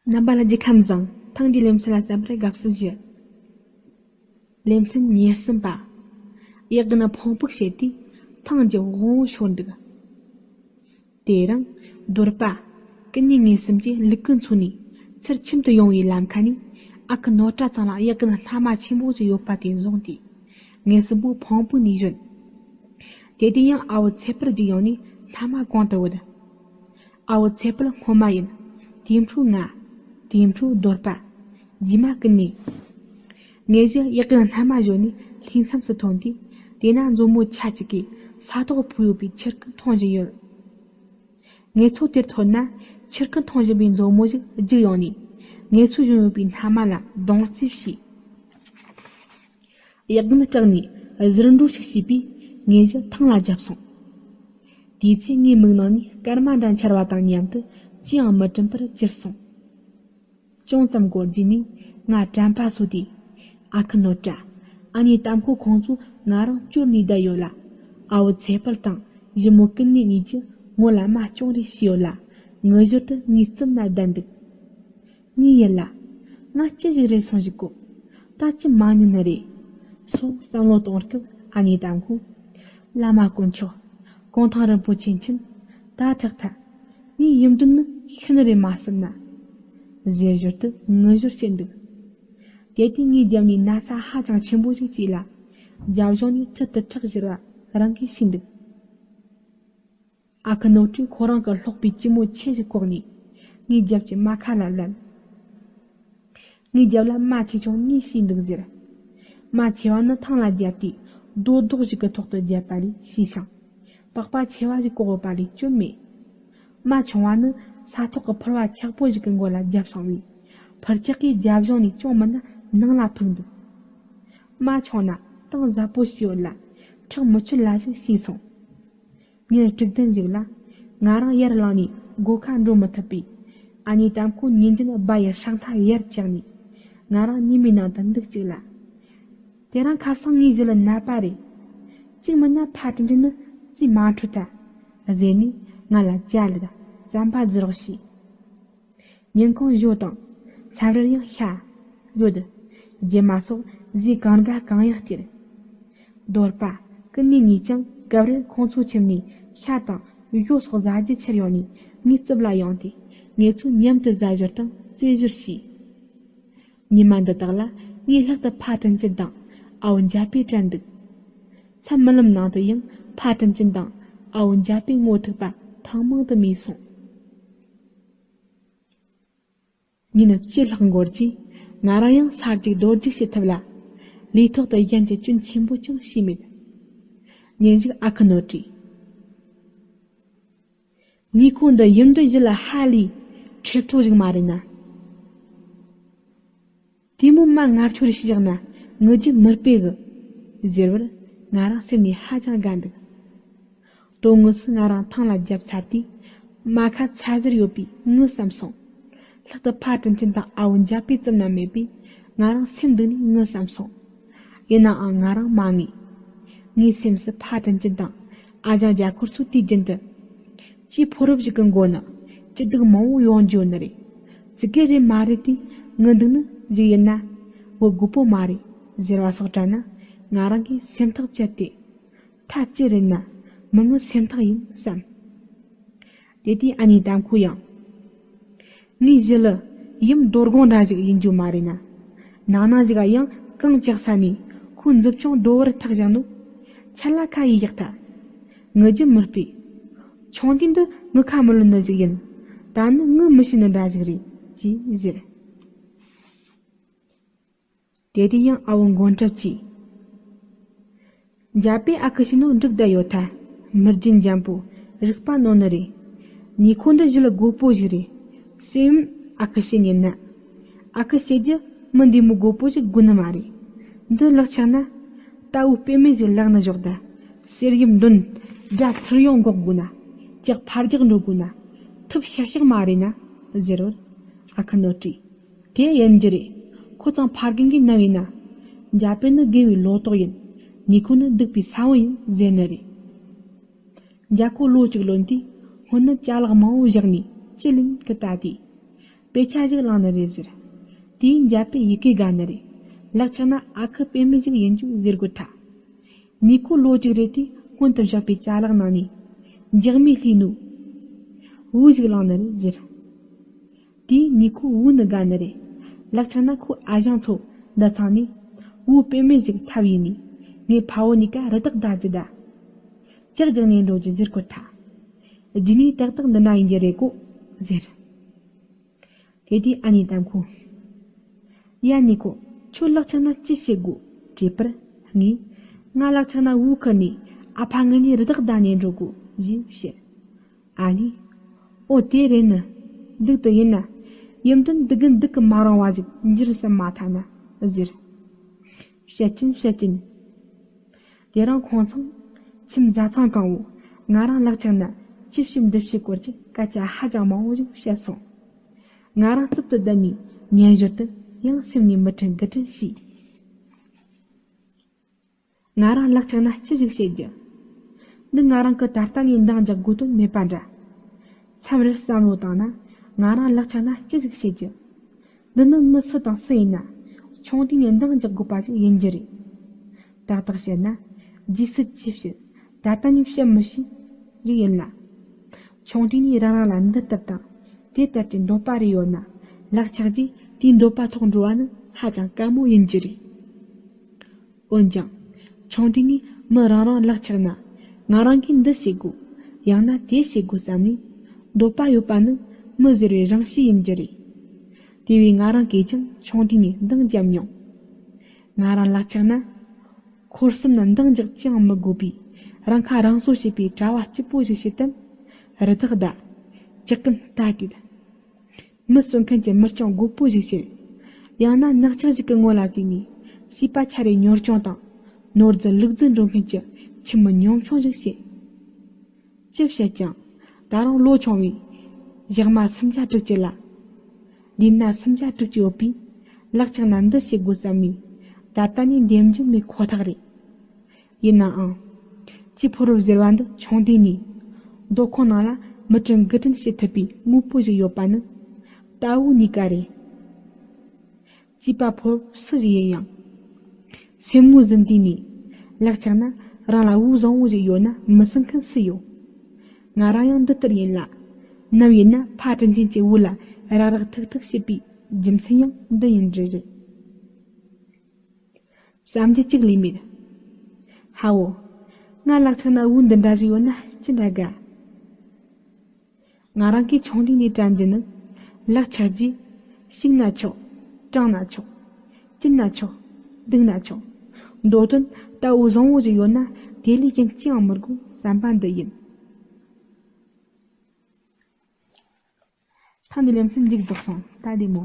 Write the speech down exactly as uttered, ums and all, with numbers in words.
རྣམ་པ་ལྷན་རྒྱས་ཁམས་བཟང་། ཐེངས་འདིའི་ལེ་ཚན་ལ་གསན་པར་དགའ་བསུ་ཞུ། ལེ་ཚན་ཉེར་གསུམ་པ། གཡག་རྒན་ཕུང་པོ་བྱས་ཏེ་ཐང་གི་དབང་པོ་ཤོར་འདུག་དེ་རིང་རྡོར་པ། ཀུན་ནས་ངེད་གསུམ་གྱིས་ལུག་གུ་འཚོ་ནས་ཚུར་ཁྱིམ་དུ་ཡོང་བའི་ལམ་ཁ་ནས་ཨ་ཁུ་ནོར་བཀྲ་ཚང་ལ་གཡག་རྒན་སྣ་མ་ཆེན་པོ་ཞིག་ཡོད་པ་དེ་བཟུང་སྟེ། ངེད་གསུམ་པོ་ཕུང་པོ་ནས་བཞོན། དེ་དུས་ཡང་ཨ་བོ་ཚེ་དཔལ་གྱིས་ཡོང་ནས་སྣ་མ་གང་དུ་བུད། ཨ་བོ་ཚེ་དཔལ་སྔོན་མ་ཡིན། དེའི་འཕྲོ་ང་། དེའི་འཕྲོ་རྡོར་པ། རྗེས་མ་ཀུན་ནས། ངེད་བཞི་གཡག་རྒན་སྣ་མ་བཞོན་ནས་ལྷའི་མཚམས་སུ་ཐོན་དུས། དེ་ན་མཛོ་མོ་ཆ་གཅིག་གིས་ས་ཐོག་ཕུབ་ཡོད་པའི་ཆུར་ཁུ་འཐུང་བཞིན་ཡོད། ངེད་ཚོ་དེར་ཐོན་ན་ཆུར་ཁུ་འཐུང་བཞིན་པའི་མཛོ་མོ་ཞིག་རྒྱུགས་ཡོང་ནས། ངེད་ཚོ་བཞོན་ཡོད་པའི་སྣ་མ་ལ་རྡུང་རྩིས་བྱས། གཡག་རྒན་སྐྲག་ནས་གཟིར་འགྲོ་ཞིག་བྱས་པས་ངེད་བཞི་ཐང་ལ་བརྒྱབ་སོང་། དེའི་ཚེ་ངའི་མིག་ནང་ནས་སྐར་མ་འདྲ་འཆར་བ་དང་མཉམ་དུ་ཅི་ཡང་མི་དྲན་པར་གྱུར་སོང་། ཅུང་ཙམ་འགོར་རྗེས་ནས་ང་དྲན་པ་གསོས་ཏེ། ཨ་ཁུ་ནོར་བཀྲ། ཨ་ནེ་དམ་ཁོ་ཁོང་ཚོ་ང་རང་བསྐྱོར་ནས་བསྡད་ཡོད་ལ། ཨ་བོ་ཚེ་དཔལ་དང་ཞི་མོ་ཀུན་ནས་གཉིས་ཀྱིས་ངོ་ལ་རྨ་ཅུང་རེ་བྱས་ཡོད་ལ། ངུ་ཞོར་དུ་ངའི་རྩིབ་ན་བསྡད་འདུག་ངའི་ཡིད་ལ། ང་ཅི་ཞིག་རེད་སོང་ཞིག་གོ། ད་ཅི་མ་ཉན་ནི་རེད། སོགས་བསམ་བློ་གཏོང་སྐབས་ཨ་ནེ་དམ་ཁོས། བླ་མ་དཀོན་མཆོག་གུང་ཐང་རིན་པོ་ཆེ་མཁྱེན། ད་དྲག་ཐལ། ངའི་ཡིད་འདུན་ནི་ཤི་ནི་རེད་མ་བསམ་ན། ཟེར་ཞོར་དུ་ངུ་ཞོར་བྱེད་འདུག་དེ་དུས་ངའི་རྒྱབ་ནས་ན་ཚ་ཧ་ཅང་ཆེན་པོ་ཞིག་སྐྱེས་ལ། རྒྱབ་ལྗོངས་ནས་ཐུར་དུ་ཁྲག་བཞུར་བ་རང་གིས་ཤེས་འདུག་ཨ་ཁུ་ནོར་བཀྲས་ཁོ་རང་གི་སློག་པའི་སྐྱི་མོ་ཆེ་ཞིག་ཁོག་ནས་ངའི་རྒྱབ་ཀྱི་རྨ་ཁ་ལ་ལན། ངའི་རྒྱབ་ལ་རྨ་ཆེ་ཆུང་གཉིས་ཤིག་འདུག་ཟེར། རྨ་ཆེ་བ་ནི་ཐང་ལ་བརྒྱབ་དུས་རྡོ་རྡོག་ཞིག་གི་ཐོག་ཏུ་བརྒྱབ་པ་ལས་ཤེས་ཤིང་། པགས་པ་ཆེ་བ་ཞིག་བཀོག་ཡོད་པ་ལས་སྐྱོན་མེད། རྨ་ཆུང་བ་ནི་ས་ཐོག་གི་ཕུར་བ་འཁྱག་པོ་ཞིག་གི་མགོ་ལ་བརྒྱབ་སོང་བས། ཕུར་འཁྱག་གིས་རྒྱབ་ལྗོངས་ནས་ཅུང་མིན་ན་ནང་ལ་ཕུག་འདུག་རྨ་ཆུང་ན་གཏིང་ཟབ་པོ་ཞིག་ཡོད་ལ། ཁྲག་མི་ཆུད་ལ་ཞིག་ཤེས་སོང་། ཉིན་དྲུག་བདུན་ཞིག་ལ། ང་རང་ཡར་ལངས་ནས་སྒོ་ཁ་འགྲོ་མི་ཐུབ་པས། ཨ་ནེ་དམ་ཁོ་ཉིན་རྒྱུན་སྦ་ཡི་ཧྲག་མཐའ་ཡར་བཀྱགས་ནས། ང་རང་ཉི་མའི་ནང་དུ་འདུག་ཅིག་ལ། དེ་རིང་ཁ་སང་ངའི་ཞི་ལི་ནད་པ་རེད། གཅིག་མིན་ན་ཕ་དྲིན་དྲིན་ནི་རྩིས་མ་འཕྲོད་ད། ཟེར་ནས་ང་ལ་ཅ་ལག་རྩམ་པ་བཟི་རོགས་བྱས། ཉིན་གུང་ཞོ་དང་། མཚམས་རེར་ཡང་ཤ། ཡོད། རྗེས་མ་སོགས་ཟས་གང་དགའ་གང་ཡག་སྟེར། རྡོར་པ། ཀུན་ནས་གཉིས་ཀྱང་སྐབས་རེར་ཁོང་ཚོ་ཁྱིམ་ནས་ཤ་དང་ཞོ་སོགས་ཟ་རྒྱུ་ཁྱེར་ཡོང་ནས་ངའི་རྩིབ་ལ་ཡོང་སྟེ། ངེད་ཚོ་མཉམ་དུ་ཟ་ཞོར་དང་རྩེད་ཞོར་བྱས། ཉི་མ་འདི་དག་ལ་ངས་ལྷག་ཏུ་ཕ་དྲིན་ཅན་དང་ཨ་བོ་འཇའ་པས་དྲན་འདུག་མཚམས་རྨི་ལམ་ནང་དུ་ཡང་ཕ་དྲིན་ཅན་དང་ཨ་བོ་འཇའ་པས་ངོ་ཐུག་པ་ཐེངས་མང་དུ་རྨིས་སོང་། ཉིན་བཅུ་ལྷག་འགོར་རྗེས། ང་རང་ཡང་ས་རྒྱུག་རྡོ་རྒྱུག་བྱེད་ཐུབ་ལ། ལུས་ཐོག་ཏུ་གཞན་གྱི་སྐྱོན་ཆེན་པོ་ཅང་བྱས་མེད། ཉིན་ཞིག་ཨ་ཁུ་ནོར་བཀྲས། ནུས་ཁུངས་འདི་ཡིན་འདོད་ཞི་ལི་ཧ་ལས་འཕྲོད་ཐོག་ཞིག་མ་རེད་ན། དེ་མོ་མ་ངར་ཆོ་རེ་ཞིག་བཞག་ན་ངུ་རྒྱུ་མི་སྤེ་གི། ཟེར་བར་ང་རང་སེམས་ནས་ཧ་ཅང་དགའ་འདུག་དོན་དངོས་སུ་ང་རང་ཐང་ལ་བརྒྱབ་ཚར་དུས། རྨ་ཁ་ཚ་ཟེར་ཡོད་པས་ངུ་བསམ་སོང་། ལྷག་ཏུ་ཕ་དྲིན་ཅན་དང་ཨ་བོ་འཇའ་པའི་རྩིབ་ན་མེད་པས་ང་རང་སེམས་གཏིང་ནས་ངུ་བསམ་སོང་། ཡིན་ནའང་ང་རང་མ་ངུས། ངའི་སེམས་སུ་ཕ་དྲིན་ཅན་དང་ཨ་ཅག་རྒྱ་འཁོར་ཚོ་དུས་རྒྱུན་དུ། ཅིའི་ཕོ་རབ་ཞིག་གི་མགོ་ནི་སྐྱིད་སྡུག་མང་བོ་ཡོང་རྒྱུ་ནི་རེད། ཙི་གེ་རེད་མ་རེད་དེ་ངུ་འདུག་ནི་ཞིག་ཡིན་ན། བུ་རྒོད་པོ་མ་རེད་ཟེར་བ་སོགས་དྲན་ན་ང་རང་གིས་སེམས་ཐག་བཅད་དེ། ཐ་ཅི་རེད་ན་མི་ངུ་སེམས་ཐག་ཡིན་བསམ། དེ་དུས་ཨ་ནེ་དམ་ཁོ་ཡང་། ངའི་ཞི་ལི་ཡུམ་རྡོ་དགོང་འདྲ་ཞིག་ཡིན་རྒྱུ་མ་རེད་ན། ནང་ན་ཞིག་ག་ཡང་གངས་ལྕགས་ས་ནས་ཁོའི་མཛུབ་ཆུང་རྡོ་བར་ཐག་བཞག་ནོ། ཆད་ལ་ཁ་ཡི་ཡག་ཐལ། ངུ་རྒྱུ་མི་སྤེ། ཆུང་དུས་འདི་ངུ་ཁ་མི་ལོན་ནི་ཞིག་ཡིན། ད་ནི་ངུ་མི་ཤེས་ནི་འདྲ་ཞིག་རེད་ཅེས་ཟེར། དེ་དུས་ཡང་ཨ་བོ་མགོན་སྐྱབས་ཀྱིས། འཇའ་པའི་ཨ་ཁུ་ཤི་ནོ་འགྲིག་བསྡད་ཡོད་ཐལ། མི་རྒྱུན་འཇམ་པོ་རིག་པ་རྣོ་ནི་རེད། ནུས་ཁུངས་འདི་ཞི་ལི་རྒོད་པོ་ཞིག་རེད། སེམས་ཨ་ཁུ་ཤི་ཉན་ན། ཨ་ཁུ་ཤི་རྒྱུ་མི་འདི་མོ་རྒོད་པོ་ཞིག་དགོས་ནི་མ་རེད། འདི་ལག་ཆགས་ན། རྟ་བོ་སྤེལ་མེད་ཞིག་ལག་ནས་ཞོག་ད། གསེར་ཡུམ་འདོན། དགྲ་ཚུར་ཡོང་འགོག་དགོས་ན། ལྕགས་ཕར་རྒྱག་འགྲོ་དགོས་ན། ཐུབ་ཤག་ཤག་མ་རེད་ན། ཟེར་བར། ཨ་ཁུ་ནོར་བཀྲས། དེ་ཡིན་རྒྱུ་རེད། ཁོ་ཚང་ཕ་རྒན་གྱི་ནམ་ཡིན་ན། འཇའ་པེ་ནི་དགེ་བའི་ལོ་ཏོག་ཡིན། ནུས་ཁུངས་ནི་སྡིག་པའི་ས་བོན་ཡིན་ཟེར་ནི་རེད། འཇའ་ཁོ་ལོ་གཅིག་ལོན་དུས་སྔོན་ནི་ཅ་ལག་མང་བོ་བཞག་ནས་ཅི་ལིན་གི་ལྟ་དུས། ད་ དཔེ་ཆ་ཞིག་བླངས་ནི་རེད་ཟེར། དེས་འཇབ་པའི་ཡི་གེ་དགའ་ནི་རེད། ལག་ཆགས་ན་ཨ་ཁུ་དཔེ་མི་ཞིག་ཡིན་རྒྱུ་ཟེར་དགོས་ཐལ། ནུས་ཁོ་ལོ་གཅིག་རེ་དུས་སྔོན་དུ་བཞག་པའི་ཅ་ལག་ནང་ནས་འཇག་མའི་ལྷས་ནུ་བུ་ཞིག་བླངས་ནི་རེད་ཟེར། དེས་ནུས་ཁོ་བུ་ནི་དགའ་ནི་རེད། ལག་ཆགས་ན་ཁོའི་ཨ་ཞང་ཚོ་འདི་ཚང་ནས་བུ་དཔེ་མི་ཞིག་ཐབས་ཡིན་ནས་ངའི་ཕ་བོ་གཉིས་ཀ་རི་དྭགས་བདའ་རྒྱུ་ད། ལྕགས་རྒྱག་ནས་འགྲོ་རྒྱུ་ཟེར་དགོས་ཐལ། རྗེས་ནས་ཏག་ཏག་འདི་ན་ཡིན་རྒྱུ་རེད་གོ་ཟེར། དེ་དུས་ཨ་ནེ་དམ་ཁོ། ཡ་ནུས་ཁོ། ཁྱོད་ལག་ཆགས་ན་ཅི་བྱེད་དགོས་དྲིས་པར་ངས། ང་ལག་ཆགས་ན་བུ་ཁུར་ནས་ཨ་ཕ་ངེད་གཉིས་རི་དྭགས་བདའ་ནས་འགྲོ་དགོས་ཞེས་བཤད། ཨ་ནེས། ཨོ་དེ་རེད་ནི། སྡུག་ཏུ་ཡིན་ན། ཡུམ་དོན་སྡུག་གི་སྡུག་གི་མ་རུང་བ་ཞིག་འགྱུར་བསམ་མ་ཐག་ན་ཟེར། བཤད་ཀྱིན་བཤད་ཀྱིན། དེ་རིང་ཁོང་ཚང་ཁྱིམ་བཟའ་ཚང་གང་བོ་ང་རང་ལག་ཆགས་ན་ཅི་བྱེད་འདི་བྱེད་སྐོར་གྱི་སྐད་ཆ་ཧ་ཅང་མང་བོ་ཞིག་བཤད་སོང་། ང་རང་རྩུབ་ཏུ་བསྡད་ནས་ཉན་ཞོར་དུ་ཡང་སེམས་ནས་མི་དྲན་དགུ་དྲན་བྱས། ང་རང་ལག་ཆགས་ན་ཅི་ཞིག་བྱེད་རྒྱུ། འདི་ང་རང་གི་ད་ལྟ་ནས་འདང་རྒྱག་དགོས་དོན་མེད་པ་འདྲ། མཚམས་རེར་བསམ་བློ་བཏང་ན་ང་རང་ལག་ཆགས་ན་ཅི་ཞིག་བྱེད་རྒྱུ། འདི་ནི་མི་སུ་དང་སུ་ཡིན་ན་ཆུང་དུས་ནས་འདང་རྒྱག་དགོས་པ་ཞིག་ཡིན་རྒྱུ་རེད། ཏག་ཏག་བཤད་ན་རྗེས་སུ་ཅི་བཤད་ད་ལྟ་ནས་བཤད་མི་ཤེས་རིགས་ཡིན་ལ། ཆུང་དུས་ནས་རང་རང་ལ་འདི་ལྟར་དང་དེ་ལྟར་གྱི་འདོད་པ་རེ་ཡོད་ན་ལག་ཆགས་རྗེས་དེའི་འདོད་པ་ཐོག་འགྲོ་བ་ནི་ཧ་ཅང་དཀའ་མོ་ཡིན་རྒྱུ་རེད། འོན་ཀྱང་། ཆུང་དུས་ནས་མི་རང་རང་ལག་ཆགས་ན། ང་རང་གིས་འདི་བྱེད་དགོས། ཡང་ན་དེ་བྱེད་དགོས་བསམ་ནས། འདོད་པ་ཡོད་པ་ནི་མི་ཟེར་བའི་རང་གཤིས་ཡིན་རྒྱུ་རེད། དེ་བས་ང་རང་གིས་ཀྱང་ཆུང་དུས་ནས་འདང་བརྒྱབ་མྱོང་། ང་རང་ལག་ཆགས་ན། འཁོར་གསུམ་ན་འདང་རྒྱག་ཅི་ཡང་མི་དགོས་པའི་རང་ཁ་རང་གསོ་བྱེད་པའི་གྲྭ་བ་སྐྱིད་པོ་ཞིག་བྱེད་དམ། རི་དྭགས་བདའ། ཇག་རྐུན་ལྟ་དུས། མི་གསོད་མཁན་གྱི་མི་སྐྱོང་རྒོད་པོ་ཞིག་བྱེད། ཡང་ན་ནག་ཆགས་ཤིག་གི་སྔོན་ལ་བལྟས་ནས་བྱིས་པ་ཆ་རེ་གཉོར་སྐྱོང་དང་ནོར་རྫི་ལུག་རྫི་འགྲོ་མཁན་གྱི་ཁྱིམ་མི་ཉམ་ཆུང་ཞིག་བྱེད། ཅི་བཤད་ཀྱང་ད་རུང་ལོ་ཆུང་བས་ཞག་མ་སུམ་བརྒྱ་དྲུག་ཅུ་ལ། ལུས་ན་སུམ་བརྒྱ་དྲུག་ཅུ་ཡོད་པས་ལག་ཆགས་ན་འདི་བྱེད་དགོས་བསམ་ནས་ད་ལྟ་ནས་འདེམས་རྒྱུ་མེད་ཁོ་ཐག་རེད། ཡིན་ནའང་། སྐྱེས་ཕོ་རབ་ཟེར་བ་འདི་ཆུང་དུས་ནས་རྡོ་ཁང་ནང་ལ་མི་དྲན་དགུ་དྲན་བྱེད་ཐུབ་པའི་དངོས་པོ་ཞིག་ཡོད་པ་ནི་རྟ་བོ་གཉིས་ཀ་རེད། སྐྱེས་པ་ཕོ་རབ་སུ་ཞིག་ཡིན་ཡང་། སེམས་ངོ་ཟིན་དུས་ནས་ལག་ཆགས་ན་རང་ལ་བུ་བཟང་བོ་ཞིག་ཡོད་ན་མི་སྲུང་མཁན་སུ་ཡོད། ང་རང་ཡང་འདི་ལྟར་ཡིན་ལ། ནམ་ཡིན་ན་ཕ་དྲིན་ཆེན་གྱི་བུ་ལ་རག་རག་ཐུག་ཐུག་བྱེད་པའི་རྒྱུ་མཚན་ཡང་འདི་ཡིན་རེད་རེད། བསམ་རྒྱུ་གཅིག་ལས་མེད། ཧ་བོ། ང་ལག་ཆགས་ན་བུ་འདི་འདྲ་ཞིག་ཡོད་ན་ཅི་འདྲ་དགའ། ང་རང་གིས་ཆུང་དུས་ནས་དྲན་རྒྱུ་ནི། ལག་ཆགས་རྗེས། ཤིང་ན་ཆོག་གྲང་ན་ཆོག་སྐྱིད་ན་ཆོག་སྡུག་ན་ཆོག་འདོད་དོན་ལྟ་བུ་བཟང་བོ་ཞིག་ཡོད་ན་དེ་ལས་ཀྱང་ཅི་ཡང་མི་དགོས་བསམ་པ་འདི་ཡིན། ཐེངས་འདིའི་ལེ་ཚན་མཇུག་རྫོགས་སོང་། ད་བདེ་མོ།